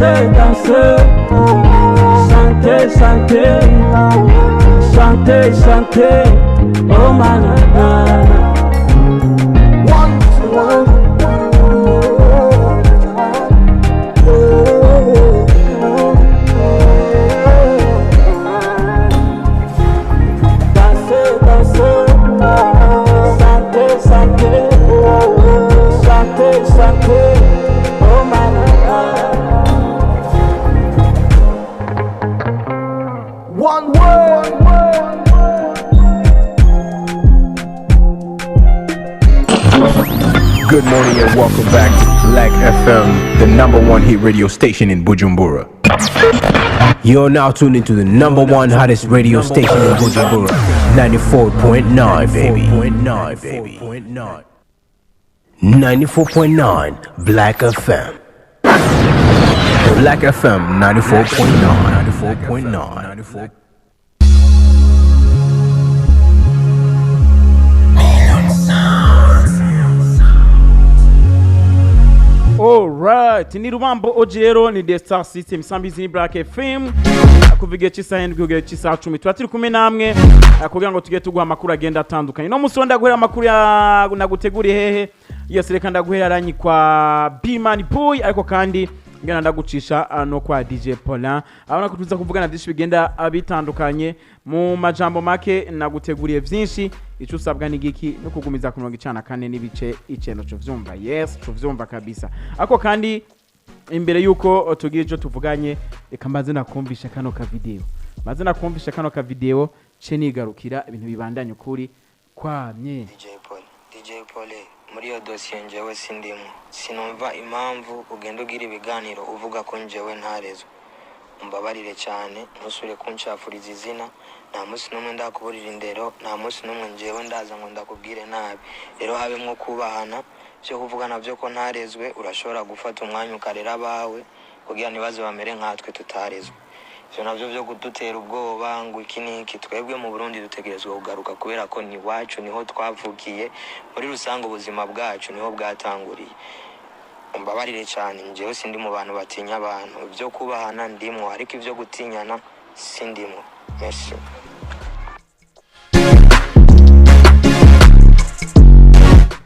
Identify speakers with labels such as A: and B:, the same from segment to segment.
A: Danser, danser. Chanter, chanter. Chanter, chanter. Oh manana. Danser, danser. Chanter, chanter. Chanter, chanter. Oh manana.
B: One word.
C: Good morning and welcome back to Black FM, the number one hit radio station in Bujumbura.
D: You're now tuned into the number one hottest radio station in Bujumbura, 94.9, baby. 94.9, baby. 94.9 Black FM. Black FM 94.9. 94.9.
E: Alright, ni Rubambo OG rero ni The Star System Sambizi ni Black FM kuva igihe cy'isaha 7 kugera cy'isaha 10 tuba turi kumwe namwe kugira ngo tujye tuguha amakuru agenda atandukanye. No musi ndaguhera amakuru ya naguteguriye hehe? Yes, reka ndaguhera aranyi kwa B-Man Boy, ariko kandi ngena ndagucisha no kwa DJ Paulin. Abona ko tuza kuvugana byinshi bigenda bitandukanye. Mu majambo make naguteguriye vyinshi, ico usabwa ni giki no kugumiza ku 94.9 cyo vyumva. Yes, cyo vyumva kabisa. Ako kandi imbere yuko tugira ico tuvuganye, reka mbanze nakumvisha kano ka video. Mbanze nakumvisha kano ka video ce nigarukira ibintu bibandanye ukuri kwamye.
F: DJ Paul, DJ Paul, muri iyo dosiye njyewe sindimo, sinumva impamvu ugenda ugira ibiganiro uvuga ko njyewe ntarezwe. Umbabarire cyane, ntusubire kunshafuriza izina. Nta munsi n'umwe ndakuburira indero, nta munsi n'umwe njyewe ndaza ngo ndakubwire nabi. Rero habemwo kubahana, byo kuvuga nabyo ko ntarezwe, urashobora gufata umwanya ukarera abawe kugira ntibaze bamere nkatwe tutarezwe. Ivyo navyo vyo kudutera ubwoba ngo iki n'iki, twebwe mu Burundi dutegerezwa kugaruka kubera ko ni iwacu, niho twavukiye, muri rusange ubuzima bwacu niho bwatanguriye. Umbabarire cyane, njyewe sindi mu bantu batinya abantu, ibyo kubahana ndimwo, ariko ibyo gutinyana sindimwo. Merci.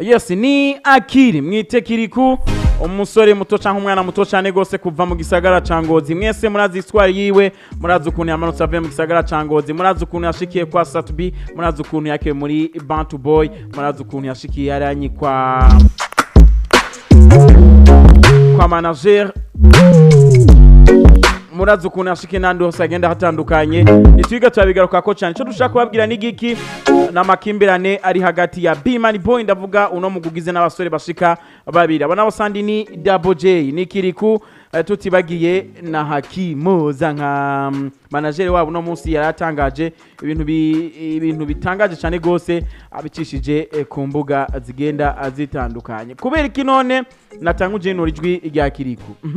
E: Yes, ni Akiri mwite Kiriku, umusore muto canke umwana muto cane gose kuva mu gisagara ca Ngozi. Mwese murazi histoire yiwe, murazi ukuntu yamanutse avuye mu gisagara ca Ngozi, murazi ukuntu yashikiye kwa Sat-B, murazi ukuntu yakiye muri Bantu Boy, murazi ukuntu yashikiye yaranyi kwa manager, murazi ukuntu yashikiye n'ahandi hose agenda hatandukanye. Nitwiga turabigaruka ko cyane. Ico dushaka kubabwira ni giki n'amakimbirane ari hagati ya B-Man Boy, ndavuga uno mugugize n'abasore bashika babiri, abo nabo sandi ni Double J, ni Kiriku, tutibagiye na Hakimoza nka manager wabo. Uno munsi yaratangaje ibintu bitangaje cyane gose abicishije ku mbuga zigenda zitandukanye. Kubera iki none natanguje ino ijwi rya Kiriku?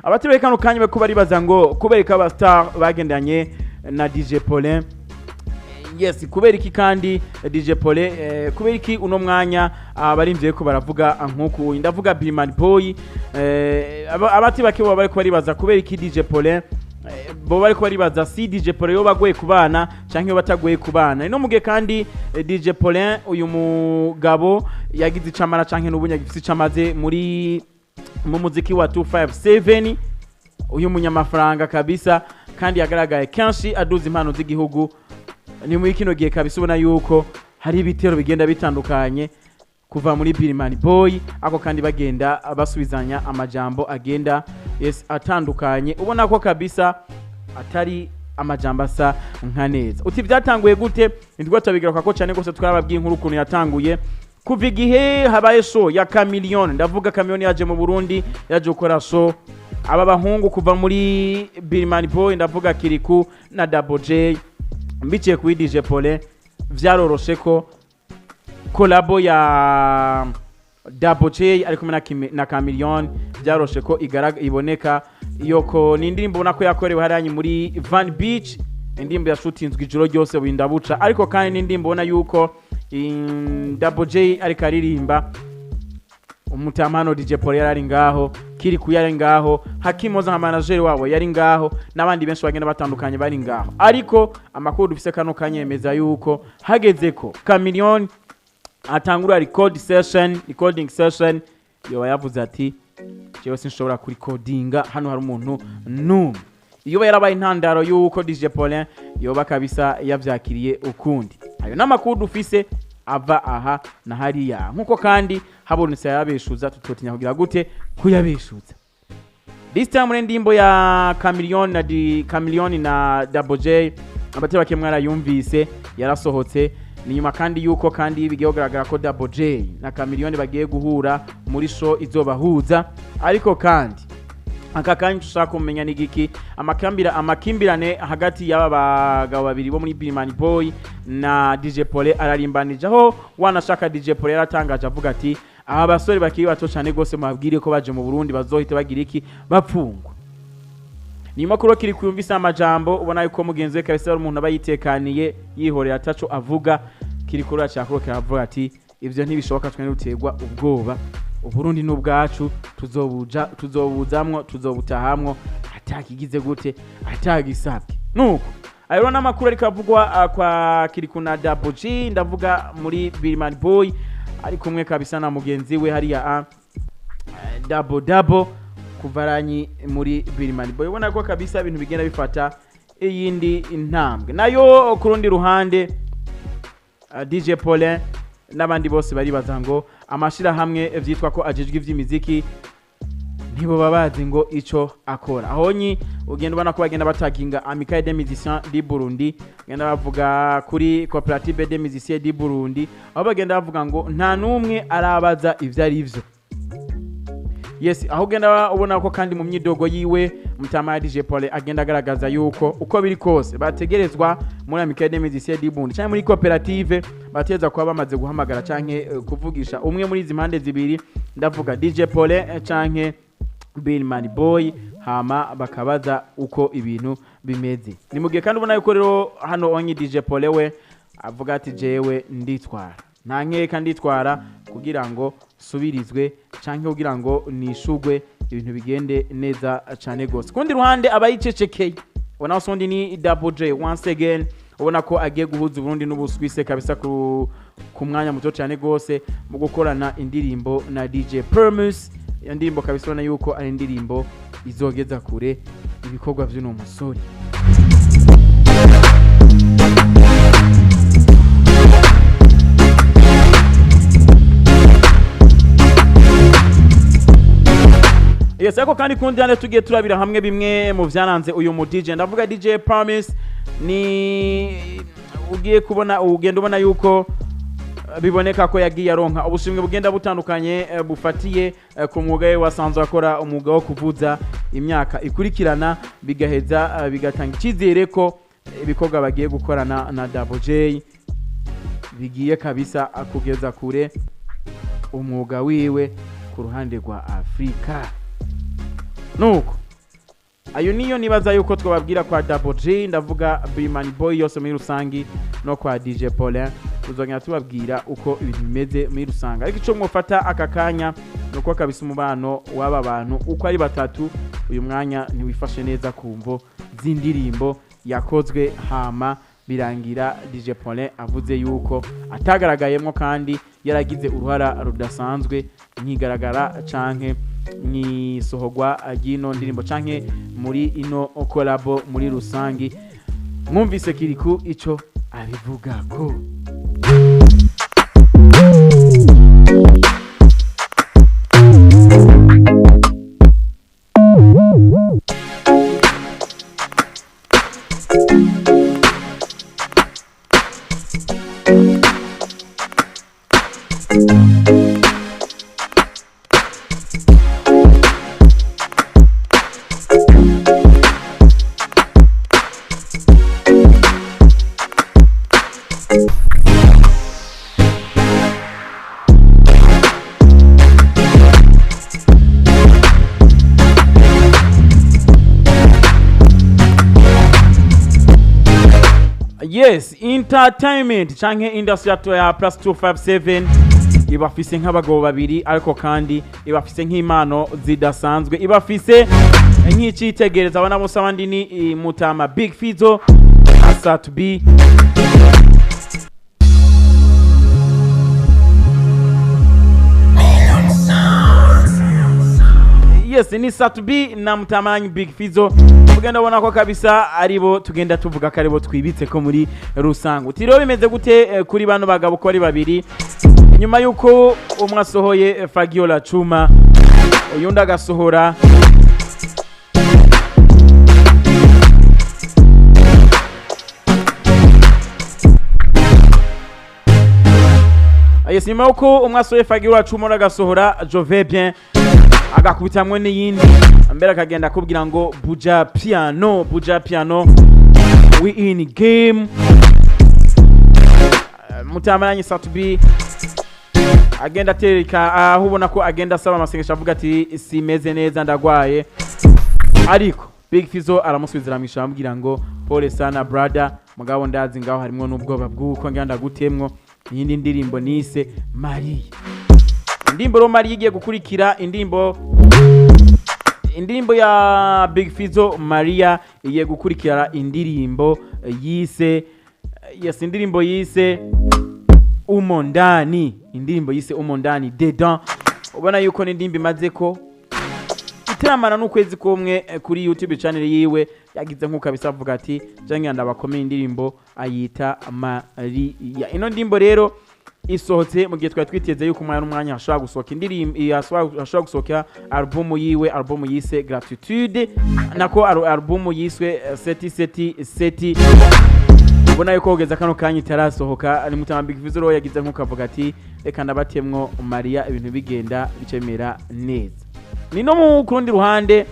E: Abatari kano kanya bariko baribaza ngo kubera iki aba star bagendanye na DJ Paulin. Yes, kubera iki kandi DJ Paulin, kubera iki uno mwanya abarimvye ko baravuga nkuku, ndavuga B-Man Boy, abati bake bo bariko baribaza kubera iki DJ Paulin, bo bariko baribaza si DJ Paulin yo bagoye kubana canke yo batagoye kubana. Ino mugihe kandi DJ Paulin uyu mugabo yagize icamara canke n'ubu yagifise icamaze muri mu muziki wa 257, uyu munyamafaranga kabisa kandi yagaragaye kenshi aduza impano z'igihugu. Ni muri kino gihe kabisa ubona yuko hari ibitero bigenda bitandukanye kuva muri B-Man Boy, ako kandi bagenda basubizanya amajambo agenda yes atandukanye, ubona ko kabisa atari amajambo asa nka neza. Uti byatanguye gute? Nitwo tubigaruka ko cyane gose, twarababwiye inkuru ukuntu yatanguye kuva igihe habaye show ya Chameleone. Ndavuga Chameleone yaje mu Burundi, yaje gukora show. Aba bahungu kuva muri B-Man Boy, ndavuga Kiriku na Double J, mbiciye kuri DJ Paulin, vyaroroshe ko kolabo ya Double J ari kumwe na Chameleone byaroshe ko iboneka. Iyo ko ni indirimbo ubona ko yakorewe hariya muri Van Beach, indirimbo yashutinzwe ijoro ryose burinda buca, ariko kandi ni indirimbo ubona yuko Double J ariko aririmba Umutamano DJ Paul yari ngaho, Kiriku yari ngaho, Hakimoza nka manager wabo yari ngaho, n'abandi benshi bagenda batandukanye bari ngaho. Ariko amakuru dufise kano kanyemeza yuko hageze ko Chameleone atangura recording session, yoba yavuze ati: "Jewe sinshobora kurikodinga hano hari umuntu n'umwe." Iyo yarabaye intandaro y'uko DJ Paulin yoba kabisa yavyakiriye ukundi. Ayo n'amakuru dufise ava aha na hariya, nkuko kandi habonetse yabeshuza, tutotinya kugira gute kuyabeshuza. This time rero, indirimbo ya Chameleone na di Chameleone na Double J, abatari bake mwarayumvise, yarasohotse. Ni nyuma kandi yuko kandi bigiye kugaragara ko Double J na Chameleone bagiye guhura muri show izobahuza. Ariko kandi aka kanya ushaka kumenya ni igiki? Amakimbirane hagati y'aba bagabo babiri bo muri Birman Boy na DJ Paul ararimbanije, aho wanashaka DJ Paul yaratangaje avuga ati: "Aba basore bakiri bato cyane gose, mubabwire ko baje mu Burundi bazohita bagira iki? Bapfungwa." Ni makuru kiri kuyumvise amajambo, ubona yuko mugenzi we kabisa ari umuntu aba yitekaniye, yihorera, ataco avuga. Kiri kuri acakuro kiravuga ati: "Ivyo ntibishoboka, twe duterwa ubwoba. Uburundi n'ubwacu, tuzobuja, tuzobuzamwo, tuzobutahamwo atakigize gute, atagisabwe." Nuko ayo rero n'amakuru ariko avugwa kwa Kiriku na Double G, ndavuga muri Birman Boy, ari kumwe kabisa na mugenzi we hariya Double Double kuvaranyi muri Birman Boy. Ubona ko kabisa ibintu bigenda bifata iyindi intambwe. Nayo ku rundi ruhande, DJ Paulin n'abandi bose baribaza ngo amashirahamwe vyitwa ko ajejwe ivy'imiziki ntibo babazi ngo ico akora ahonyi. Ugenda ubona ko bagenda bataginga Amicale des Musiciens du Burundi, bagenda bavuga kuri Coopérative des Musiciens du Burundi, aho bagenda bavuga ngo nta numwe arabaza ivyo ari vyo. Yes, aho ugenda ubona ko kandi mu myidogo yiwe Mutama DJ Paul agenda agaragaza yuko uko biri kose bategerezwa muri Amicale des Musiciens du Burundi canke muri koperative bategerezwa kuba bamaze guhamagara canke kuvugisha umwe muri izi mpande zibiri, ndavuga DJ Paul canke Billman Boy, hama bakabaza uko ibintu bimeze. Ni mu gihe kandi ubona yuko rero hano onye DJ Paul we avuga ati: "Jewe nditwara, nta nkeka, nditwara kugira ngo subirizwe canke kugira ngo nishugwe, ibintu bigende neza cane gose." Kundi ruhande abayicecekeye, ubona usundi ni Double J once again, ubona ko agiye guhuza Uburundi n'Ubuswise kabisa ku mwanya muto cyane gose mu gukorana indirimbo na DJ Primus. Iyo ndirimbo kabisa ubona yuko ari indirimbo izogeza kure ibikorwa vy'uno musore. Yes, ariko kandi kundi hano tugiye turabira hamwe bimwe mu vyaranze uyu mu DJ, ndavuga DJ Promise, ni ugiye kubona, ugenda ubona yuko biboneka ko yagiye aronka ubushimwe bugenda butandukanye bufatiye ku mwuga we wasanzwe akora, umwuga wo kuvuza, imyaka ikurikirana, bigaheza bigatanga icyizere ko ibikorwa bagiye gukorana na Double J bigiye kabisa kugeza kure umwuga wiwe ku ruhande rwa Afurika. Nuko ayo niyo nibaza yuko twababwira kwa Double G, ndavuga Bimani Boy yose muri rusangi, no kwa DJ Paulin. Tuzongera tubabwira uko ibintu bimeze muri rusange, ariko icyo mwofata aka kanya ni uko kabisa umubano w'aba bantu uko ari batatu uyu mwanya ntiwifashe neza ku mvo z'indirimbo yakozwe, hama birangira DJ Paulin avuze yuko atagaragayemo kandi yaragize uruhara rudasanzwe nkigaragara canke mwisohorwa ry'ino ndirimbo canke muri ino collabo muri rusangi. Mwumvise Kiriku ico abivugako. Yes, entertainment canke industry ya plus 257. Ibafise nk'abagabo babiri, ariko kandi ibafise nk'impano zidasanzwe, ibafise nk'icitegereza. Abana bose abandi ni Mutama Big Fizzo, Sat B. Yes, ni Sat B na Mutamanyi Big Fizzo. Tugenda ubona ko kabisa aribo tugenda tuvuga ko aribo twibitse ko muri rusange. Uti rero bimeze gute kuri bano bagabo ko ari babiri, nyuma yuko umwe asohoye Fagiola Chuma, uyundi agasohora Yes, nyuma yuko umwe asohoye Fagiola Chuma, undi agasohora Je vais bien, agakubitamwe n'iyindi mbere, akagenda akubwira ngo "Buja piano, buja piano, we in game". Mutamaranye Sat-B agenda atereka aho ubona ko agenda asaba amasengesho, avuga ati "Simeze neza, ndagwaye", ariko Big Fizzo aramusubizira mu ijambo, amubwira ngo "Pole sana brother, mugabo ndazi ngaho harimwo n'ubwoba bw'uko ngenda gutemwo iyindi ndirimbo nise Maria". Indirimbo rero Maria igiye gukurikira indirimbo ya Big Fizzo. Maria igiye gukurikira indirimbo yise, yes, indirimbo yise Umo Ndani, indirimbo yise Umo Ndani, Dedans. Ubona yuko n'indirimbo imaze ko iteramana n'ukwezi kumwe kuri YouTube channel yiwe. Yagize nk'uko abisa avuga ati "Jange ndabakomeye", indirimbo ayita Maria. Ino ndirimbo rero isohotse mu gihe twari twiteze yuko umwanya n'umwanya hashobora gusohoka indirimbo, hashobora gusohoka album yiwe, album yise Gratitude, nako album yiswe Seti Seti Seti. Ubona yuko kugeza kano kanya itarasohoka. Ni Mutama Big Fizzo rero yagize nk'uko avuga ati "Reka ndabatemwo Maria", ibintu bigenda bice bimera neza. Ni no mu kurundi ruhande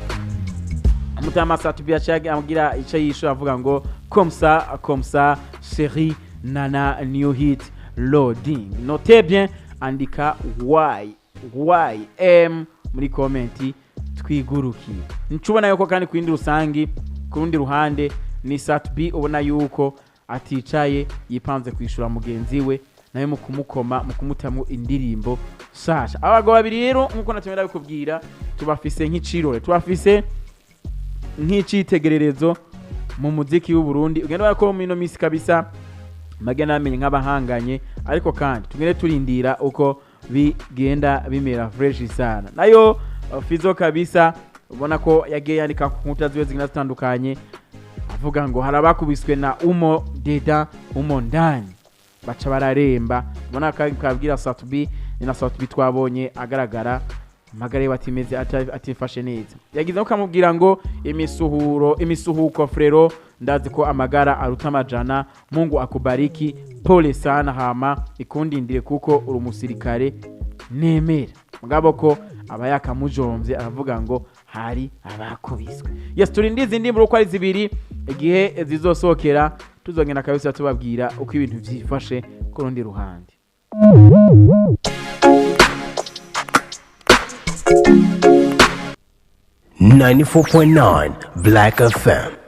E: Mutama Sat-B yacaga amubwira icyo yishuye, avuga ngo "Comme ça, comme ça, chérie nana, new hit loading". Note bien, andika Y Y M muri comment, twigurukiye. Ncubona yuko kandi ku yindi rusangi, ku rundi ruhande ni Sat-B, ubona yuko aticaye, yipanze kwishura mugenzi we nawe mu kumukoma, mu kumutamwo indirimbo shasha. Abagabo babiri rero, nkuko natumye ndabikubwira, tubafise nk'icirore, tubafise nk'icitegererezo mu muziki w'u Burundi. Ugenda ubona ko muri ino minsi kabisa magenda bamenye nk'abahanganye, ariko kandi tugende turindira uko bigenda bimera fresh sana. Nayo Fizzo kabisa ubona ko yagiye yandika ku nkuta ziwe zigenda zitandukanye, avuga ngo hari abakubiswe na umo deda, umo ndani, baca bararemba. Ubona kabwira Sat-B. Ni na Sat-B twabonye agaragara amagara yiwe atimeze atifashe neza. Yagize ko kamubwira ngo "Imisuhuro, imisuhuko frero, ndazi ko amagara aruta amajana. Mungu akubariki, pole sana, hama ikundindire kuko uri umusirikare nemera". Mugabo ko aba yakamujomvye, aravuga ngo hari abakubiswe. Yes, turindize indirimbo uko ari zibiri, igihe zizosohokera tuzogenda kabisa tubabwira uko ibintu vyifashe ku rundi ruhande.
D: 94.9 Black FM.